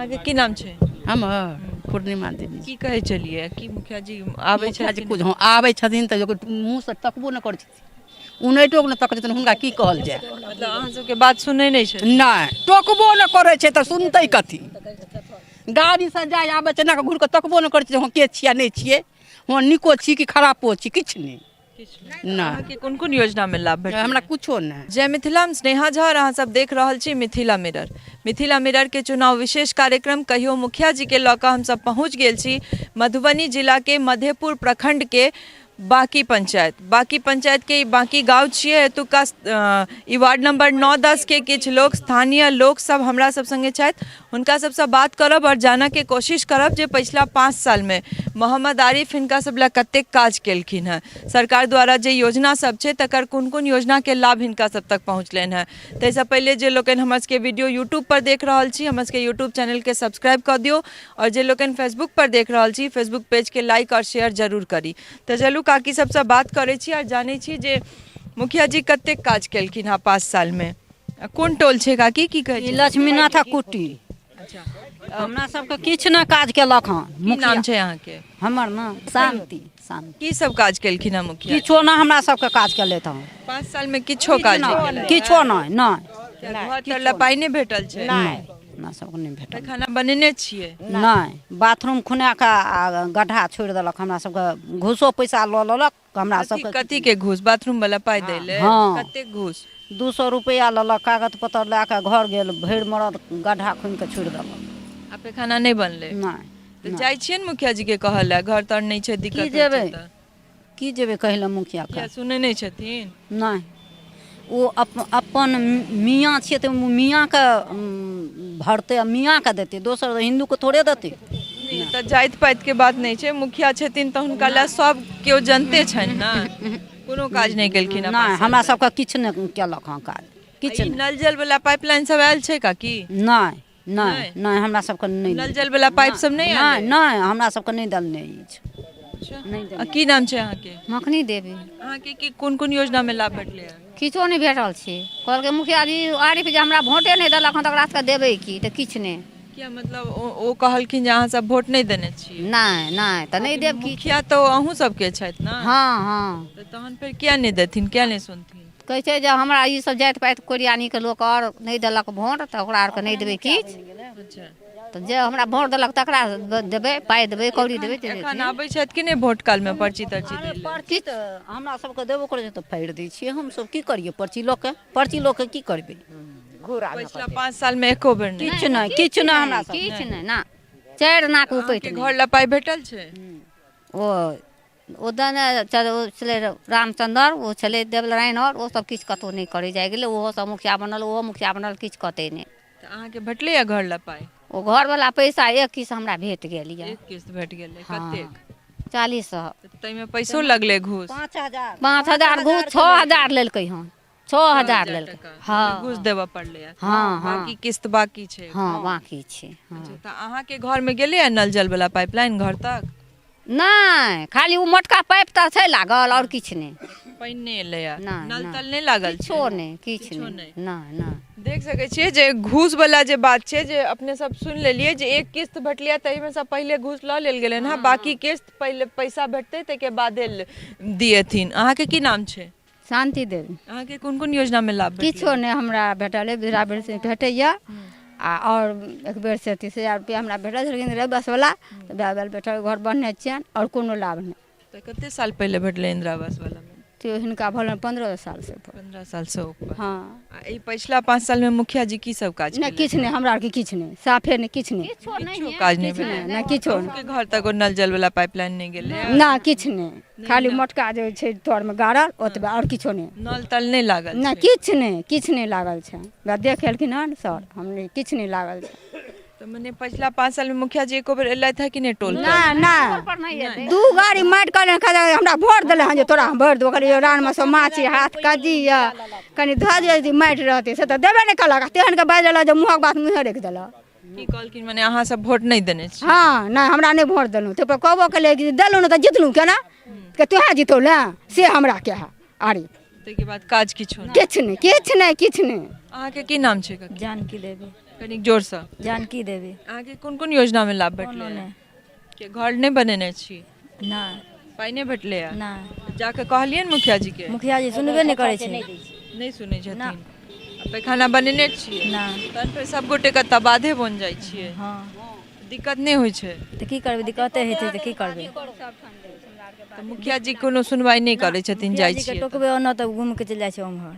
अहाँके की नाम छै? हमर पूर्णिमा देवी। की कहै छलियै कि मुखिया जी आबै मुखिया जी छथिन? कुछ, हँ, आबै छथिन तऽ मुँहसँ तकबो नहि करै छथिन, उनैटो नहि तकै छथिन, हुनका की कहल जाय? मतलब अहाँ सबके बात सुनै नहि छथिन? नहि, टोकबो नहि करै छै तऽ सुनतै कथी? गाड़ीसँ जाय आबै छै, एना कऽ घुरि कऽ तकबो नहि करै छै, हँ, के छियै, नहि छियै, हँ, नीको छी कि खरापो छी, किछु नहि। नहि। अहाँके कोन कोन योजनामे लाभ भेटल? हमरा कुछो नहि। जय मिथिला, हम स्नेहा झा और अहाँ सब देख रहल छी मिथिला मिरर। मिथिला मिरर के चुनाव विशेष कार्यक्रम कहियो मुखिया जी के लऽ कऽ हम सब पहुँच गेल छी मधुबनी जिला के मधेपुर प्रखंड के बाकी पंचायत। बाकी पंचायत के ई बाकी गाँव छियै। एतुका ई वार्ड नंबर 9 10 के किछु लोक, स्थानीय लोक सब हमरा सब संगे छथि। हुनका सबसँ बात करब और जानऽ के कोशिश करब जे पछिला 5 सालमे मोहम्मद आरिफ हिनका सब लए कतेक काज केलखिन हेँ, सरकार द्वारा जे योजना सब छै तकर कोन कोन योजनाके लाभ हिनका सब तक पहुँचलनि हेँ। ताहिसँ पहिले जे लोकनि हमर सबके वीडियो यूट्यूबपर देख रहल छी, हमर सबके यूट्यूब चैनलके सब्सक्राइब कऽ दियौ आओर जे लोकनि फेसबुकपर देख रहल छी, फेसबुक पेजके लाइक आओर शेयर जरूर करी। तऽ चलू काकी सबसँ बात करै छी आओर जानै छी जे मुखिया जी कतेक काज केलखिन हेँ 5 सालमे। कोन टोल छै काकी, की कहै छै? लक्ष्मीनाथक कुट्टी। अच्छा, हमरा सबके किछु नहि काज केलक हँ। की नाम छै अहाँके? हमर नाम शांति। शांति। की सब काज केलखिन हँ मुखिया? किछो नहि हमरा सबके काज केलथि हँ। 5 साल में किछो काज नहि केलथि? किछो नहि, नहि। घर तर लए पाइ नहि भेटल छै? नहि, हमरा सबके नहि भेटल। पैखाना बनेने छियै? नहि, बाथरूम खुना कऽ आ गड्ढा छोड़ि देलक। हमरा सबके घूसो पैसा लऽ लेलक। हमरा सबके कथी के घूस? बाथरूम वाला पाइ दै ले? हँ। कतेक घूस? 200 रुपैआ लेलक, कागज पत्तर लए कऽ घर गेल, भरि मरद गड्ढा खुनि कऽ छोड़ि देलक। आ पैखाना नहि बनलै? नहि। तऽ जाइ छियै ने मुखिया जी के कहऽ लए, घर तर नहि छै, दिक्कत की होइ छै? जेबै? तऽ की जेबै कहै लए मुखिया के? किया सुनै नहि छथिन? नहि, ओ अपन मियाँ छियै तऽ मियाँके भरतै आ मियाँके देतै, दोसर हिन्दूके थोड़े देतै। नहि, तऽ जाति पाति के बात नहि छै, मुखिया छथिन तऽ हुनका लए सब केओ जनते छनि ने। कोनो काज नहि केलखिन हँ? नहि, हमरा सबके किछु नहि केलक हँ काज, किछु ई नहि। नल जल वाला पाइपलाइन सब आयल छै काकी? नहि नहि नहि, हमरा सबके नहि। नल जल वाला पाइप सब नहि आयल? नहि नहि, हमरा सबके नहि देलने अछि। नहि। आ की नाम छै अहाँके? मखनी देवी। अहाँके की कोन कोन योजना मे लाभ भेटलै हँ? किछो नहि भेटल छै। कहलकै मुखिया जी आरिफ जे हमरा भोटे नहि देलक हँ तऽ ओकरा सबके देबै की? तऽ किछु नहि। किया, मतलब ओ कहलखिन जे अहाँ सब वोट नहि देने छियै? नहि नहि, तऽ नहि देब की? मुखिया तऽ अहूँ सबके छथि ने? हँ हँ। तऽ तहन फेर किया नहि देथिन, किया नहि सुनथिन? कहै छै जे हमरा ई सब जाति पाति कोरियानीके लोक आओर नहि देलक भोट तऽ ओकरा आरके नहि देबै किछु। तऽ जे हमरा भोट देलक तकरा देबै, पाइ देबै, कौड़ी देबै। एखन आबै छथि कि नहि भोट कालमे पर्ची तर्ची दै लए? पर्ची तऽ हमरा सबके देबो करै छै तऽ फाड़ि दै छियै हमसब। की करियै पर्ची लऽ कऽ? पर्ची लऽ कऽ की करबै? पछिला 5 सालमे एको बेर नहि? किछु नहि, किछु नहि हमरा सब किछु नहि ना, 4 नाक उपटि। घर लए पाइ भेटल छै? ओ दने ओ छलै रामचन्द्र, ओ छलै देवनारायण, आओर ओ सब किछु कतहु नहि करै जाइ गेलै। ओहो सब मुखिया बनल, ओहो मुखिया बनल, किछु कतै नहि। तऽ अहाँके भेटलैए घर लए पाइ? ओ घरवला पैसा एक किस्त हमरा भेट गेल यऽ। एक किस्त भेट गेलै? कतेक? 4000। तऽ ताहिमे पैसो लगलै घूस? 5000। 5000 घूस, 6000 लेलकै हन, 6000 लेलकै। हँ, घूस देबऽ पड़लै? हँ हँ। बाकी किस्त बाकी छै? हँ, बाकी छै, हँ। अच्छा, तऽ अहाँके घरमे गेलैए नल जल वाला पाइपलाइन घर तक? नहि, खाली ओ मोटका पाइप तऽ छै लागल, आओर किछु नहि। पानि नहि एलैए? नहि। नल नहि। तल नहि लागल छै? किछो नहि, किछु किछो नहि। नहि नहि। देख सकै छियै जे घूस वाला जे बात छै जे अपने सब सुनि लेलियै जे एक किस्त भेटलै ताहिमे सँ पहिले घूस लऽ लेल गेलनि हँ, बाकी किस्त पहिले पैसा भेटतै ताहिके बादे दिएथिन। अहाँके की नाम छै? शान्ति देवी। अहाँके कोन कोन योजनामे लाभ भेटलै? किछो नहि हमरा भेटल अइ। वृद्धा पेंशन भेटैए आ आओर एक बेर से 30,000 रुपैआ हमरा भेटल छलखिन बसवला, तऽ वएह बाल बेटा घर बन्हने छियनि, आओर कोनो लाभ नहि। तऽ कते साल पहिले भेटलै इन्दिरा आवास वाला मे? तऽ हिनका भेलनि 15 सालसँ ऊपर। 15 सालसँ ऊपर? हँ। आ एहि पछिला 5 सालमे मुखिया जी की सब काज नहि, किछु नहि, हमरा आरके किछु नहि, साफे नहि, किछु नहि। किछो नहि। किछो काज नहि किछु भेलै? नहि, नहि, किछो नहि। अहूँके घर तक ओ नल जल वाला पाइपलाइन नहि गेलै? नहि, किछु नहि, खाली मोटका जे छै तरमे गाड़ल ओतबे, आओर किछो नहि। नल तल नहि लागल नहि छै? किछु नहि, किछु नहि लागल छै। वएह देख एलखिन हन सर, हम नहि, किछु नहि लागल छै। तऽ मने पछिला 5 सालमे मुखिया जी एको बेर एलथि हँ कि नहि टोल पर? नहि नहि, 2 गाड़ी माटि कहलनि हमरा भोट देले हन जे तोरा हम भरि देबो। कहलियै रानमे सब माछी हाथ कद्दी यऽ, कनि धऽ दिअ यदि माटि रहतै, से तऽ देबे नहि केलक। आ तेहन के बाजि देलक जे मुँहक बात मुँहे राखि देलक। की कहलखिन, मने अहाँ सब वोट नहि देने छी? हँ, नहि, हमरा नहि भोट देलहुँ। ताहिपर कहबो केलियै कि देलहुँ ने तऽ जितलहुँ केना के, तोहे जितौले से हमरा के आरिफ। ताहिके बाद काज किछो नहि? किछु नहि, किछु नहि, किछु नहि। अहाँके की नाम छै काकी? जानकी देवी। कनिक जोरसँ। जानकी देवी। अहाँके कोन कोन योजनामे लाभ भेटलै? नहि। के घर नहि बनेने छी? नहि। पाइ नहि भेटलै? नहि। जाकऽ कहलियनि मुखिया जीके? मुखिया जी सुनबे नहि करै छै। नहि सुनै छथिन। आ पैखाना बनेने छियै? नहि। तहन फेर सब गोटेके तऽ बाधे बनि जाइ छियै? हँ। दिक्कत नहि होइ छै? तऽ की करबै, दिक्कते होइ छै तऽ की करबै। तऽ मुखिया जी कोनो सुनवाइ नहि करै छथिन? जाइ मुखिया जीके छियै तऽ? टोकबै ओना तऽ घूमि के चलि जाइ छै उम्हर।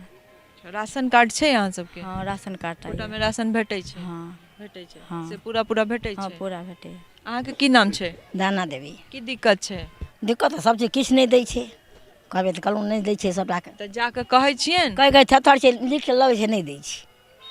राशन कार्ड छै अहाँ सबके? हँ, राशन कार्ड। कोटामे राशन भेटै छै? हँ। भेटै छै? हँ। से पूरा पूरा भेटै हँ छै? पूरा भेटैए। अहाँके की नाम छै? दाना देवी। की दिक्कत छै? दिक्कत तऽ सब चीज, किछु नहि दै छै। कहबै तऽ कहलहुँ नहि दै छै सबटाके। तऽ जाकऽ कहै छियनि? कहै कहै थेथर छै, लिख कऽ लबै छै, नहि दै छै।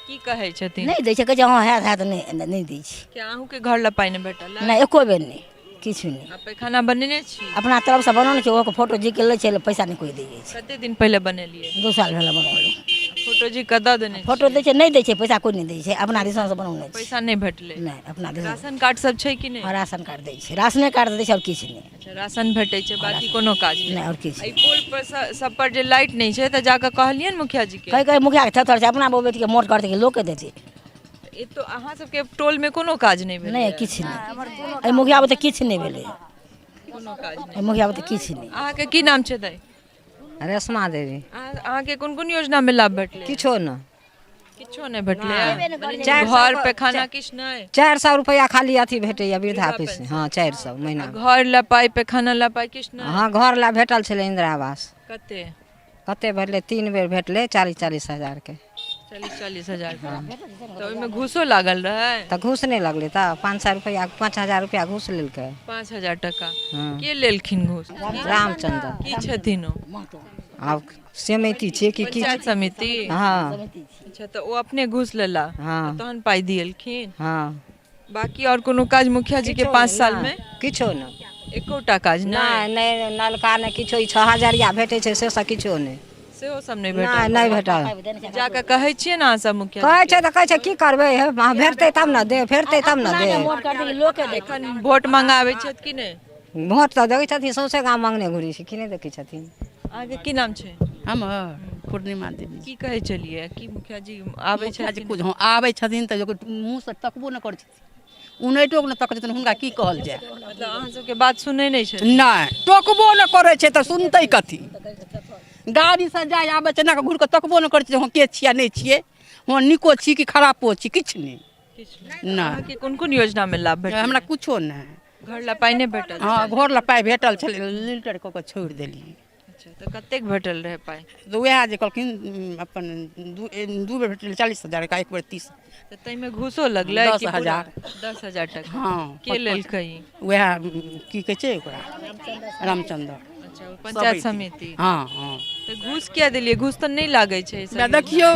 की कहै छथिन? नहि दै छै, कहै छै हँ हैत हैत, नहि नहि दै छै। कि अहूँके घर लए पाइ नहि भेटल? नहि, एको बेर नहि, किछु नहि। आ पैखाना बनेने छी? अपना तरफसँ बनौने छै, ओकर फोटो जी के लै छै, पैसा नहि कोइ दै छै। कते दिन पहिले बनेलियै? 2 साल भेल बनौले। फोटो जी के दऽ देने? फोटो दै छै, नहि दै छै पैसा, कोइ नहि दै छै। अपना दिससँ बनौने छै। पैसा नहि भेटलै? नहि, अपना दिस। राशन कार्ड सब छै कि नहि? हँ, राशन कार्ड दै छै, राशने कार्ड दै छै, आओर किछु नहि। अच्छा, राशन भेटै छै, बाकी कोनो काज नहि? आओर किछु एहि पोल पर सब पर जे लाइट नहि छै तऽ जाकऽ कहलियनि मुखिया जी के? कहै कहै मुखियाके थेथर छै, अपना बहू बेटीके मोट करतै कि लोकके देतै? ई तो अहाँ सबके टोल में कोनो काज नहि भेलै? नहि, किछु नहि। एहि मुखिया बुते किछु नहि भेलै। कोनो काज नहि? एहि मुखिया बुते किछु नहि। अहाँके की नाम छै दाइ? रेशमा देवी। अहाँके कोन कोन योजना में लाभ भेटलै? किछो नहि। किछो नहि भेटलै? घर पे खाना किछु नहि? 400 रुपैआ खाली अथी भेटैया, वृद्धा पेंशन। हँ, 400 महीना। घर लए पाइ, पैखाना लए पाइ किछु नहि? हँ, घर लए भेटल छलै इंदिरा आवास। कते? कते भेटलै? 3 बेर भेटलै 40-40 हजार के। 40-40 हजार के? तऽ ओहिमे घूसो लागल रहै? तऽ घूस नहि लगलै तऽ 500 रुपैआ, 5000 रुपैआ घूस लेलकै। 5000 टका? हँ। के लेलखिन घूस? रामचंद्र। की छथिन ओ? आब समिति छियै कि की? पंचायत समिति। हँ। अच्छा, तऽ ओ अपने घूस लेला? हँ। तहन पाइ दिएलखिन? हँ। बाकी और कोनो काज मुखिया जी के 5 साल में? किछो नहि। एकोटा काज नहि? नहि, नलका नहि, किछो। ई 6 हजरिया भेटै छै, से सब किछो नहि। सेहो सब नहि नहि भेटल? नहि भेटल। जाकऽ कहै छियै ने अहाँ सब मुखिया कहै छै तऽ कहै छै की करबै हे, भेटतै तब ने दे, भेटतै तब ने दे। मोट करतै कि लोकके देतै? एखन वोट मंगाबै छथि कि नहि? वोट तऽ देखै छथिन, सौंसे गाम मंगने घुरै छै, की नहि देखै छथिन? अहाँके की नाम छै? हमर पूर्णिमा देवी। की कहै छलियै की मुखिया जी आबै मुखिया जी छथिन? कुछ हँ, आबै छथिन तऽ मुँहसँ तकबो नहि करै छथिन, उनैटो नहि तकै छथिन, हुनका की कहल जाय? मतलब अहाँ सबके बात सुनै नहि छथिन? नहि, टोकबो नहि करै छै तऽ सुनतै कथी? गाड़ीसँ जाइ आबै छै, एना कऽ घुरि कऽ तकबो नहि करै छै, हँ के छियै नहि छियै, हँ नीको छी कि खरापो छी, किछु नहि। नहि। अहाँके कोन कोन योजना में लाभ भेटल? हमरा कुछो नहि। घर लए पाइ नहि भेटल? हँ, घर लए पाइ भेटल छलै, लीटर कऽ कऽ छोड़ि देलियै। अच्छा, तऽ कतेक भेटल रहै पाइ? तऽ उएह जे कहलखिन अपन 2 बेर भेटल 40 हजार का, एक बेर 30। तऽ ताहिमे घूसो लगलै? 10 कि पूरा? हजार। 10,000 टका? हँ। के लेलकै? उएह की कहै छै ओकरा, रामचंद्र। अच्छा, ओ पंचायत समिति। हँ हँ। तऽ घूस किया देलियै? घूस तऽ नहि लागै छै ई सब। देखियौ,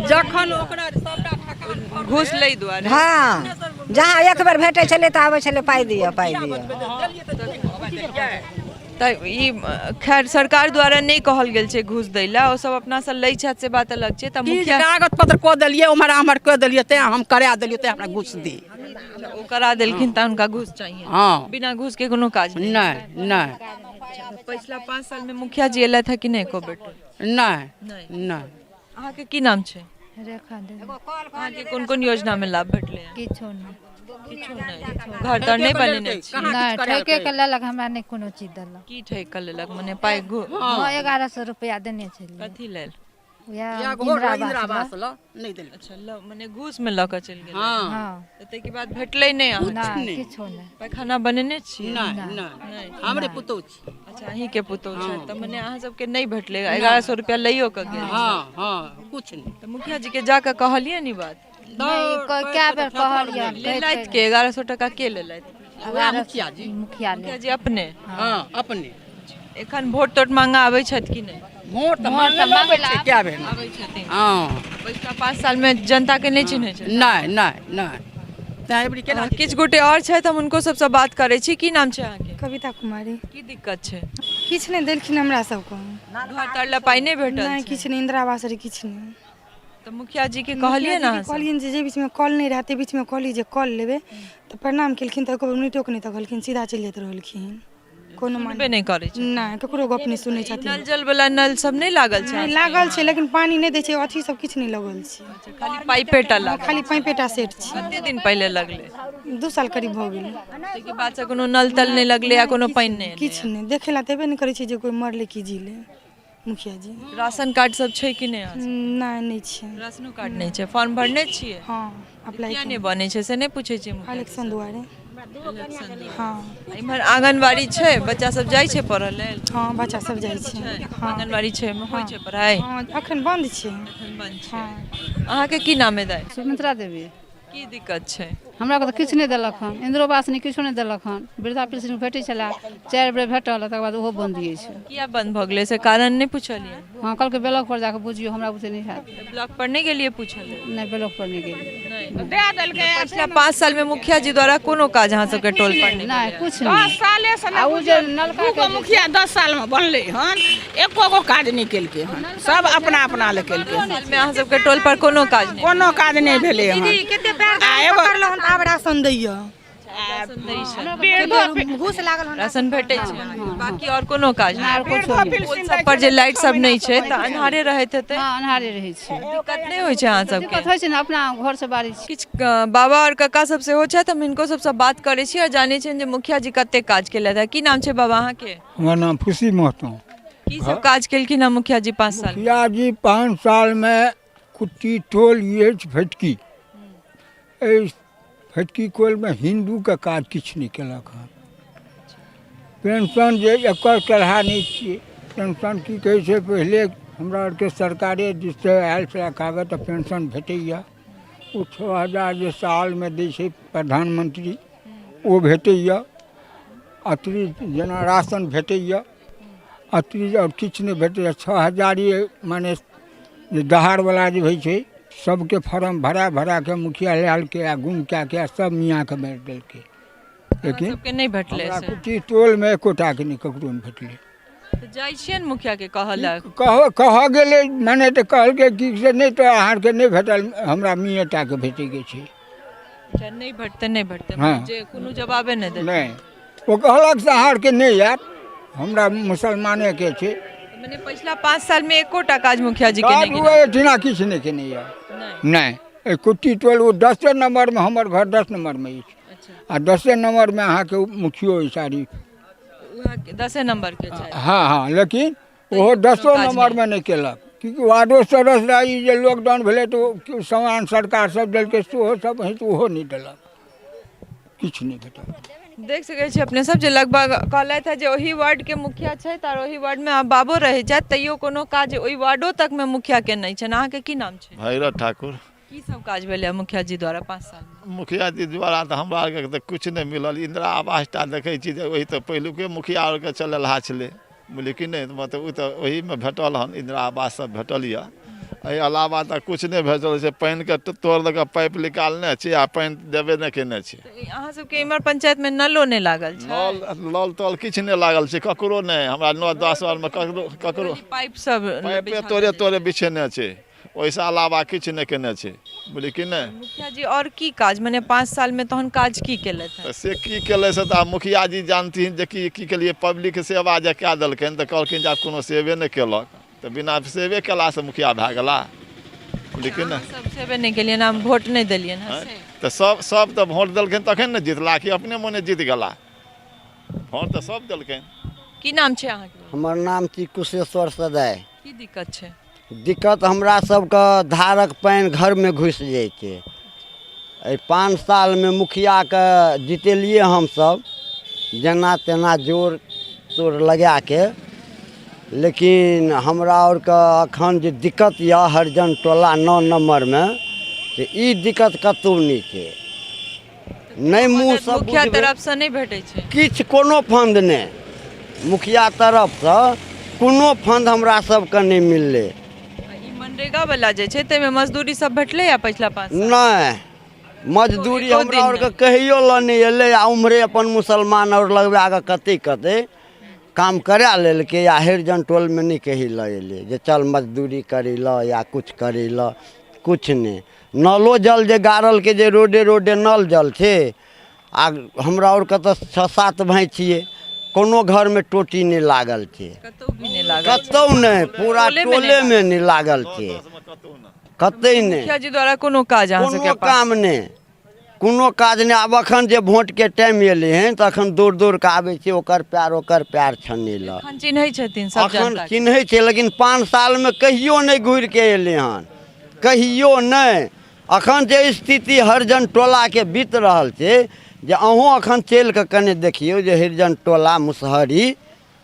जखन ओकरा सबटा घूस लै दुआरे? हँ, जहाँ एक बेर भेटै छलै तऽ आबै छलै, पाइ दिअ, पाइ दिअ। तऽ ई खैर सरकार द्वारा नहि कहल गेल छै घूस दै लए, ओ सब अपनासँ लै छथि से बात अलग छै। तऽ की मुखिया कागज पत्र कऽ देलियै, उम्हर आम्हर कऽ देलियै, तैं हम करा देलियै, तैं हमरा घूस दे। ओ करा देलखिन तऽ हुनका घूस चाहिए? हँ। बिना घूस के कोनो काज नहि? नहि नहि। पछिला 5 साल में मुखिया जी एलथि है कि नहि एको बेर? नहि। नहि। नहि। अहाँके की नाम छै? रेखा देवी। अहाँके कोन कोन योजना में लाभ भेटलै हँ? किछो नहि। किछो नहि? घर तर नहि बनेने छी? नहि, ठेके के लेलक, हमरा नहि कोनो चीज देलक। की ठकि कऽ लेलक? मने पाइ हँ, 1100 रुपैआ देने छलियै। कथी लेल? उएह इएह घर इंदिरा इंदिरा आवास आवास लऽ नहि देलकै। अच्छा, ल मने घूस में लऽ कऽ चलि गेलै? हँ। हँ। तऽ ताहिके बाद भेटलै नहि अहाँके? नहि, किछो नहि। पैखाना बनेने छी? नहि नहि, हमरे पुतहु छी। अच्छा, अहीँके पुतहु छथि, तऽ मने अहाँ सबके नहि भेटलै, 1100 रुपैआ लैयो कऽ गेल? हँ हँ, कुछ नहि। तऽ मुखिया जी के जाकऽ कहलियै ई बात? नहि, कए बेर कहलियै। लेलथि के 1100 टका के लेलथि? उएह मुखिया जी। मुखिया। मुखिया जी अपने? हँ, अपने। एखन वोट तोट मांगा आबै छथि कि नहि? वोट तऽ मांगल अबै छै कए बेर। आबै छथिन? हँ। पछिला 5 साल में जनता के नहि चिन्है छथिन? नहि नहि नहि, तैं एहिबेर केना। किछु गोटे आओर छथि, हम हुनको सबसँ बात करै छी। की नाम छै अहाँके? कविता कुमारी। की दिक्कत छै? किछु नहि देलखिन हमरा सबके। घर तर लए पाइ नहि भेटल? नहि, किछु नहि, इंदिरा आवास आर किछु नहि। तऽ मुखिया जी के कहलियै ने मुखिया अहाँ जीके सब? कहलियनि जे बीचमे कल नहि रहै ताहि बीचमे कहली जे कल लेबै, तऽ प्रणाम केलखिन तऽ एको बेर मिनटोके नहि तकलखिन, सीधा चलि जाइत रहलखिन। कोनो सुनबे नहि करै छै। नहि, ककरो गप नहि सुनै छथिन। नल जल वाला नल सब नहि लागल छै? नहि लागल छै, लेकिन पानि नहि दै छै, अथी सब किछु नहि लगल छै। खाली पाइपे टा लागल? खाली पाइपेटा सेट छै। कते दिन पहिले लगलै? 2 साल करीब भऽ गेलै। ताहिके बाद से कोनो नल तल नहि लगलै आ कोनो पानि नहि? किछु नहि। देखै लए तऽ एबे नहि करै छै जे कोइ मरलै कि जीलै मुखिया जी। राशन कार्ड सब छै कि नहि? नहि, नहि छै। राशनो कार्ड नहि छै? फॉर्म भरने छियै? हँ, अप्लाई। किया नहि बनै छै से नहि पूछै छियै? इलेक्शन दुआरे। हँ। इम्हर आंगनबाड़ी छै, बच्चा सब जाइ छै पढ़ऽ लेल? हँ, बच्चा सब जाइ छै। आंगनबाड़ी छै, होइ छै पढ़ाइ? हँ, अखन बन्द छै। बन्द छै। अहाँके की नाम है दाइ? सुमित्रा देवी। की दिक्कत छै? हमरा के तऽ किछु नहि देलक हन, इन्दिरो आवास नहि, किछो नहि देलक हन। वृद्धा पेंशन भेटै छलै, 4 बेर भेटल, तकर बाद ओहो बन्द अछि। किया बन्द भऽ गेलै से कारण नहि पुछलियै? हँ, कहलकै ब्लॉक पर जाकऽ बुझियौ, हमरा बुझे नहि हैत। ब्लॉक पर नहि गेलियै पूछऽ लेल? नहि, ब्लॉक पर नहि गेलियै। दए देलकै। पछिला 5 साल में मुखिया जी द्वारा कोनो काज अहाँ सबके टोल पर नहि? नहि, किछु 10 नहि। साले से। आ ओ जे नलका दूगो मुखिया 10 साल में बनलै हन, एको गो काज नहि केलकै हन, सब अपना अपना लए केलकै हन। साल में अहाँ सबके टोल पर कोनो काज नहि? कोनो काज नहि भेलै हन। कते पैर आ एगो पकड़लहुँ हन, आब राशन दैया। वृद्धो घूस लागल हन। राशन भेटै छै, बाकी आओर कोनो काज नहि? किछो नहि। पोल सब पर जे लाइट सब नहि छै तऽ अन्हारे रहैत हेतै? हँ, अन्हारे रहै छै। दिक्कत नहि होइ छै अहाँ सबके? दिक्कत होइ छै ने, अपना घर से बारी छै। किछु बाबा आओर काका सब सेहो छथि, हम हिनको सबसँ बात करै छी आओर जानै छियनि जे मुखिया जी कते काज केलथि हँ। की नाम छै बाबा अहाँके? हमर नाम खुशी महतो। की सब काज केलखिन हँ मुखिया जी 5 साल? मुखिया जी 5 सालमे कुट्टी टोल अछि फटकी, एहि फटकी टोलमे हिन्दूके काज किछु नहि केलक हँ। पेंशन जे एकर केलहा नहि छियै। पेंशन की कहै छै, पहिले हमरा आरके सरकारे दिससँ आयल छलै कागज तऽ पेंशन भेटैए, ओ 6000 जे सालमे दै छै प्रधानमंत्री, ओ भेटैए। अतिरिक्त जेना राशन भेटैए, अतिरिक्त आओर किछु नहि भेटैए। 6000 माने जे दहारवला जे होइ छै, सबके फॉर्म भरा भरा के मुखिया लालके आ गुम कए के सब मियाँके बाँटि देलकै, लेकिन सबके नहि भेटलै। हमरा से कुट्टी टोलमे एकोटाके नहि, ककरो नहि भेटलै। तऽ जाइ छियनि मुखिया के कहऽ लए? कहऽ गेलै मने तऽ कहलकै कि से नहि तऽ अहाँके नहि भेटल, हमरा मियेटाके भेटैके छै। अच्छा, नहि भेटतै, नहि भेटतै? हँ। जे कोनो जवाबे नहि देतै? नहि, ओ कहलक से अहाँ आरके नहि आयत, हमरा मुसलमानेके छै। मने पछिला 5 साल में एकोटा काज मुखिया जी के काज नहि? ओ एहिठिना किछु नहि केने यऽ। नहि, एहि कुट्टी टोल ओ 10 नम्बरमे, हमर घर 10 नम्बरमे अछि आ 10 नम्बरमे अहाँके मुखियो अछि आरिफ। उएह 10 नम्बर के छै? हँ हँ, लेकिन ओहो 10 काज नम्बरमे नहि केलक, क्यूँकि वार्डो सदस्य रहै, ई जे लॉकडाउन भेलै तऽ ओ सामान सरकार सब देलकै, सेहो सब हइ तऽ ओहो नहि देलक, किछु नहि भेटल। देख सकै छी अपने सब जे लगभग कहलथि हँ जे ओहि वार्ड के मुखिया छथि आओर ओहि वार्ड मे आब बाबो रहै छथि, तैयो कोनो काज ओहि वार्डो तक मे मुखिया के नहि छनि। अहाँके की नाम छै? भैरव ठाकुर। की सब काज भेलै मुखिया जी द्वारा 5 साल मे? मुखिया जी द्वारा तऽ हमरा आरके तऽ किछु नहि मिलल। इंदिरा आवास टा देखै छी जे ओहि तऽ पहिलुके मुखिया आरके चलेलहा छलै, बुझलियै कि नहि? मतलब ओ तऽ ओहिमे भेटल हन, इंदिरा आवास सब भेटल यऽ, एहि अलावा तऽ किछु नहि भेटल छै। पानिके तोड़ दऽ कऽ पाइप निकालने छी आ पानि देबे नहि केने छै। अहाँ सबके इम्हर पंचायत मे नलो नहि लागल छै? नल नल तल किछु नहि लागल छै, ककरो नहि। हमरा 9 10 वार्डमे ककरो ककरो पाइप सब पाइपे तोड़े तोड़े बिछेने छै, ओहिसँ अलावा किछु नहि केने छै, बुझलियै कि नहि? मुखिया जी आओर की काज, मने 5 साल मे तहन काज की केलथि? तऽ से की केलै से तऽ आब मुखिया जी जानथिन जे की की केलियै। पब्लिक सेवा जे कए देलखिन तऽ कहलखिन जे आब कोनो सेवे नहि केलक, तऽ बिना सेवे केलासँ मुखिया भए गेला, बुझलियै कि नहि? सब सेवे नहि केलियनि, हम वोट नहि देलियनि हँ से। तऽ सब सब तऽ वोट देलखिन तखन ने जीतला, कि अपने मोने जीत गेला? वोट तऽ सब देलखिन। की नाम छै अहाँके? हमर नाम छी कुशेश्वर सदाय। की दिक्कत छै? दिक्कत हमरा सबके धारक पानि घरमे घुसि जाइ छै। एहि 5 सालमे मुखियाके जितेलियै हमसब जेना तेना जोर तोर लगाके, लेकिन हमरा आरके एखन जे दिक्कत यऽ हरिजन टोला 9 नम्बरमे, से ई दिक्कत कतहु नहि छै। नहि मुँहसँ मुखिया बुझबै तरफसँ नहि भेटै छै? किछु, कोनो फंड नहि, मुखिया तरफसँ कोनो फंड हमरा सबके नहि मिललै। ई मनरेगा वाला जे छै ताहिमे मजदूरी सब भेटलै या पछिला 5 साल? नहि, मजदूरी एको हमरा दिन आरके कहियो लऽ नहि एलै आ उम्हरे अपन मुसलमान आओर लगबा कऽ कते कते काम करा लेलकै आ हरिजन टोलमे नहि कही लऽ एलै जे चल मजदूरी करै लए या किछु करै लए, किछु नहि। नलो जल जे गाड़लकै जे रोडे रोडे नल जल छै, आ हमरा आरके तऽ 6-7 भाय छियै, कोनो घरमे टोटी नहि लागल छै। कतौ भी नहि लागल? कतौ नहि, पूरा टोलेमे नहि। टोलेमे नहि लागल छै, कतै नहि। मुखिया जी द्वारा कोनो काज अहाँ कोनो सबके पास? काम नहि, कोनो काज नहि। आब एखन जे वोटके टाइम एलै हन तऽ एखन दौड़ दौड़ कऽ आबै छै, ओकर पैर ओकर पैर छनै लए। एखन चिन्है छथिन सब एखन जनता? चिन्है छै, लेकिन 5 सालमे कहियो नहि घुरिके एलै हन, कहियो नहि। अखन जे स्थिति हरिजन टोलाके बीत रहल छै, जे अहूँ अखन चलि कऽ कने देखियौ जे हरिजन टोला मुसहरी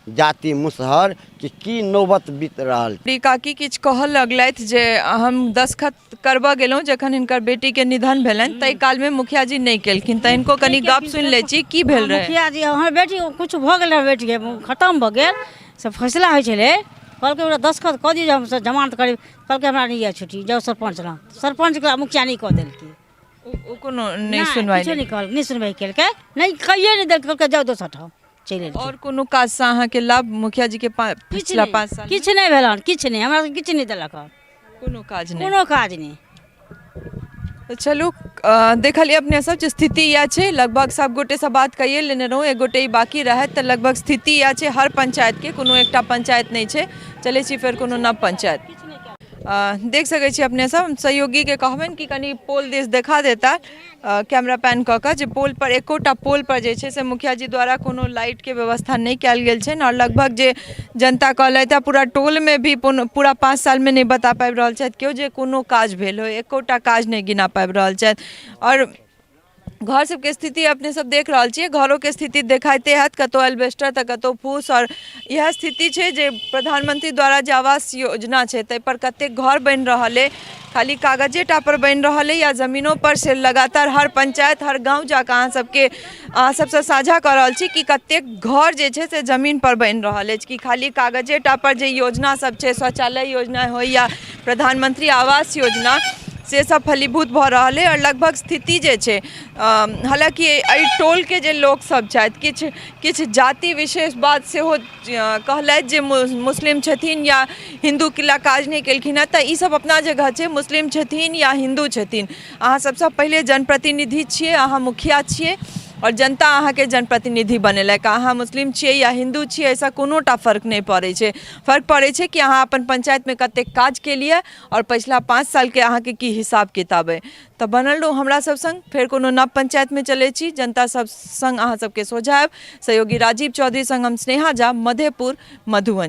जाति मुसहर के की नौबत बीत रहल छै। काकी किछु कहऽ लगलथि जे हम दस्तखत करबऽ गेलहुँ जखन हिनकर बेटीके निधन भेलनि, ताहि कालमे मुखिया जी नहि केलखिन, तऽ हिनको कनि गप सुनि लै छी, की भेल रहै। मुखिया जी, हमर बेटी किछु भऽ गेल रहै, बेटीके खतम भऽ गेल से फैसला होइ छलै, कहलकै ओकरा दस्तखत कऽ दियौ जे हमसभ जमानत करेबै। कहलकै हमरा नहि यऽ छुट्टी, जाउ सरपञ्च लग। सरपञ्चके मुखिया नहि कऽ देलकै। ओ कोनो नहि सुनवाइ? किछो नहि कहलकै, नहि सुनवाइ केलकै, नहि कहिए नहि देलकै, कहलकै जाउ दोसर ठाम, चलि एलखिन। आओर कोनो काजसँ अहाँके लाभ मुखिया जी के पिछला 5 साल? किछु नहि भेल हन, किछु नहि, हमरा सबके किछु नहि देलक हन। कोनो काज नहि? कोनो काज नहि। तऽ चलू, देखलियै अपने सब जे स्थिति इएह छै। लगभग सब गोटेसँ बात कइए लेने रहौँ, एक गोटे ई बाँकी रहथि। तऽ लगभग स्थिति इएह छै हर पंचायतके, कोनो एकटा पंचायत नहि छै। चलै छी फेर कोनो नव पंचायत। देख सकै छी अपने सब, हम सहयोगीके कहबनि कि कनि पोल दिस देखा देता कैमरा पैन कऽ कऽ, जे पोल पर एकोटा पोल पर जे छै से मुखिया जी द्वारा कोनो लाइटके व्यवस्था नहि कयल गेल छनि। आओर लगभग जे जनता कहलथि हँ, पूरा टोलमे भी पूरा 5 सालमे नहि बता पाबि रहल छथि केओ जे कोनो काज भेल होइ, एकोटा काज नहि गिना पाबि रहल छथि। आओर घर सबके स्थिति अपने सब देख रहल छियै, घरोके स्थिति देखाइते हैत, कतहु एल्बेस्टर तऽ कतहु फूस। आओर इएह स्थिति छै जे प्रधानमंत्री द्वारा जे आवास योजना छै ताहिपर कतेक घर बनि रहल अइ, खाली कागजेटा पर बनि रहल अइ या जमीनोपर से? लगातार हर पंचायत हर गाँव जाकऽ अहाँ सबके अहाँ सबसँ साझा कऽ रहल छी कि कतेक घर जे छै से जमीनपर बनि रहल अछि कि खाली कागजेटा पर जे योजना सब छै, शौचालय योजना होइ या प्रधानमंत्री आवास योजना, से सब फलीभूत भऽ रहल अइ। आओर लगभग स्थिति जे छै, हालाँकि एहि टोलके जे लोकसब छथि, किछु किछु जाति विशेष बात सेहो कहलथि जे मुस्लिम छथिन या हिन्दू किला काज नहि केलखिन हेँ। तऽ ईसब अपना जगह छै, मुस्लिम छथिन या हिन्दू छथिन, अहाँ सबसँ पहिले जनप्रतिनिधि छियै, अहाँ मुखिया छियै आओर जनता अहाँके जनप्रतिनिधि बनेलक। अहाँ मुस्लिम छियै या हिन्दू छियै, एहिसँ कोनो टा फर्क नहि पड़ै छै। फर्क पड़ै छै कि अहाँ अपन पंचायतमे कतेक काज केलियै आओर पछिला 5 सालके अहाँके की हिसाब किताब अइ। तऽ बनल रहू हमरा सब सङ्ग, फेर कोनो नव पंचायतमे चलै छी, जनता सब सङ्ग अहाँ सबके सोझा आयब। सहयोगी राजीव चौधरी सङ्ग हम स्नेहा झा, मधेपुर, मधुबनी।